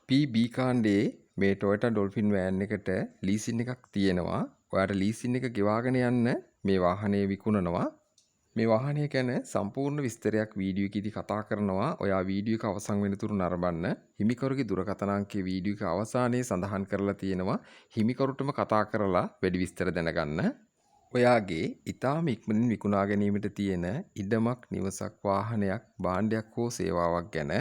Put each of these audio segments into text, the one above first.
PB කාණ්ඩයේ මේ Toyota Dolphin van එකට leasing එකක් තියෙනවා. ඔයාට ලීසින් එක ගෙවාගෙන යන්න මේ වාහනය විකුණනවා. මේ වාහනය ගැන සම්පූර්ණ විස්තරයක් වීඩියෝ එකේදී කතා කරනවා. ඔයා වීඩියෝ එක අවසන් වෙනතුරු නරඹන්න. හිමිකරුගේ දුරකථන අංකය වීඩියෝ එක අවසානයේ සඳහන් කරලා තියෙනවා. හිමිකරුටම කතා කරලා වැඩි විස්තර දැනගන්න. ඔයාගේ ඉතාම ඉක්මනින් විකුණා ගැනීමට තියෙන ඉඩමක්, නිවසක්, වාහනයක්, භාණ්ඩයක් හෝ සේවාවක් ගැන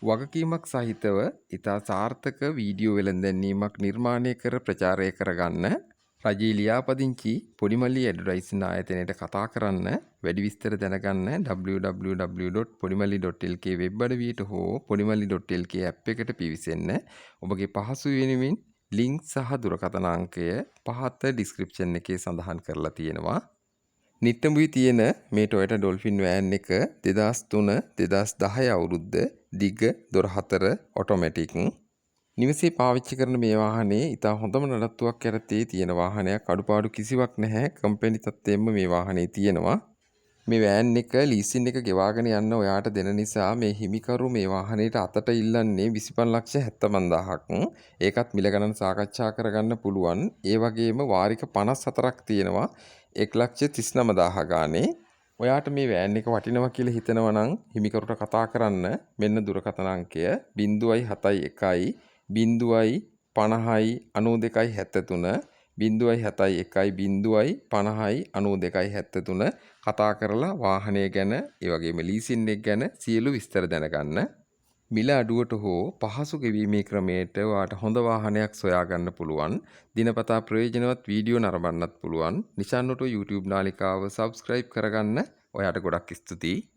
වගකීමක් සහිතව ඉතා සාර්ථක වීඩියෝ වෙළඳැන්වීමක් නිර්මාණය කර ප්‍රචාරය කරගන්න රජයේ ලියාපදිංචි පොඩිමල්ලි ඇඩ්වර්ටයිසින් ආයතනයට කතා කරන්න. වැඩි විස්තර දැනගන්න www.podimalli.lk web අඩවියට හෝ podimalli.lk app එකට පිවිසෙන්න. ඔබගේ පහසු වෙනුවෙන් ලින්ක් සහ දුරකථන අංකය පහත ඩිස්ක්‍රිප්ෂන් එකේ සඳහන් කරලා තියෙනවා. නිට්ටඹුවේ තියෙන මේ Toyota Dolphin van එක 2003 2010 අවුරුද්ද, දිග දොර හතර, ඔටෝමැටික්. නිවසේ පාවිච්චි කරන මේ වාහනේ ඉතා හොඳම නඩත්තුවක් යටතේ තියෙන වාහනයක්. අඩුපාඩු කිසිවක් නැහැ. කම්පැනි තත්ත්වයෙන්ම මේ වාහනේ තියෙනවා. මේ වෑන් එක ලීසින් එක ගෙවාගෙන යන්න ඔයාට දෙන නිසා මේ හිමිකරු මේ වාහනේට අතට ඉල්ලන්නේ 25,75,000ක්. ඒකත් මිල ගණන් සාකච්ඡා කරගන්න පුළුවන්. ඒ වගේම වාරික 54ක් තියෙනවා 1,39,000 ගානේ. ඔයාට මේ වෑන් එක වටිනවා කියලා හිතෙනවා නම් හිමිකරුට කතා කරන්න. මෙන්න දුරකථන අංකය: 071 0 50 92 73, 071 0 50 92 73. කතා කරලා වාහනය ගැන, ඒ වගේම ලීසින් එක ගැන සියලු විස්තර දැනගන්න. මිල අඩුවට හෝ පහසු ගෙවීමේ ක්‍රමයට ඔයාට හොඳ වාහනයක් සොයා ගන්න පුළුවන්. දිනපතා ප්‍රයෝජනවත් වීඩියෝ නරඹන්නත් පුළුවන්. නිශාන් ඔටෝ YouTube නාලිකාව සබ්ස්ක්‍රයිබ් කරගන්න. ඔයාට ගොඩක් ස්තුතියි.